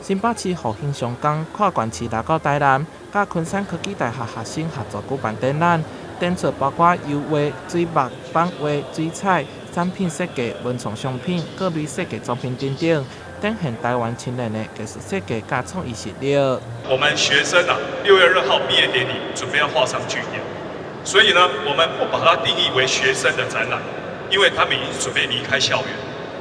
新北市復興商工跨縣市來到台南，佮昆山科技大學學生合作舉辦展覽，展出包括油畫、水墨、版畫、水彩、產品設計、文創商品、各類設計作品等等，展現台灣青年的藝術設計佮創意實力。我們學生啊，6月2號畢業典禮準備要畫上句點，所以呢，我們不把它定義為學生的展覽，因為他們已經準備離開校園。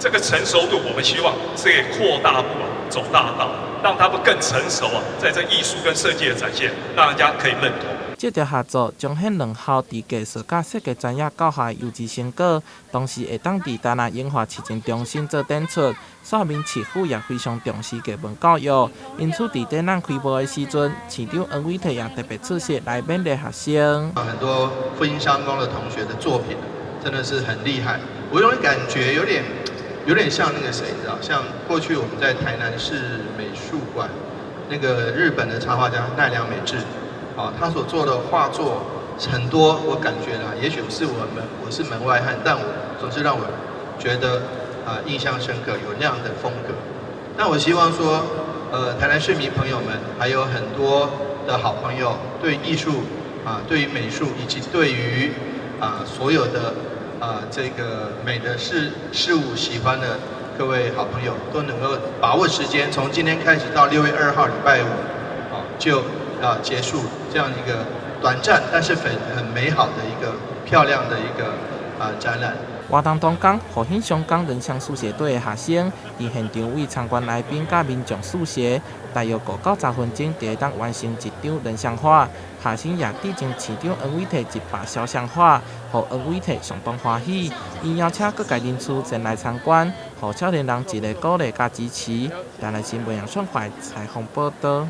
這個成熟度，我們希望是可以擴大步啊，走大道，讓他們更成熟啊，在這藝術跟設計的展現，讓人家可以認同。這條合作彰顯兩校佇藝術佮設計專業教學的優質成果，同時會當佇台南文化市政中心做展出。說明市府也非常重視藝文教育，因此佇展覽開幕的時陣，市長黃偉哲也特別出席來勉勵學生。很多復興商工的同學的作品真的是很厲害，我有種感覺有點像那個誰，你知道？像過去我們在台南市美術館，那個日本的插畫家奈良美智，啊，他所做的畫作很多，我感覺啦，也許是我是門外漢，但我總是讓我覺得啊印象深刻，有那樣的風格。那我希望說，台南市民朋友們，還有很多的好朋友，對藝術啊，對於美術，以及對於啊所有的啊，這個美的事物喜歡的各位好朋友都能夠把握時間，從今天開始到6月2號禮拜五，啊，就啊結束這樣一個短暫但是很美好的一個漂亮的一個啊展覽。活動當天，復興商工人像書寫隊的學生佇現場為參觀來賓佮民眾書寫，大約5到10分鐘就會當完成一張人像畫。學生也致贈市長黃偉哲100肖像畫，予黃偉哲相當歡喜。伊邀請各界人士前來參觀，予少年人一個鼓勵佮支持。台南新聞楊雙懷採訪報導。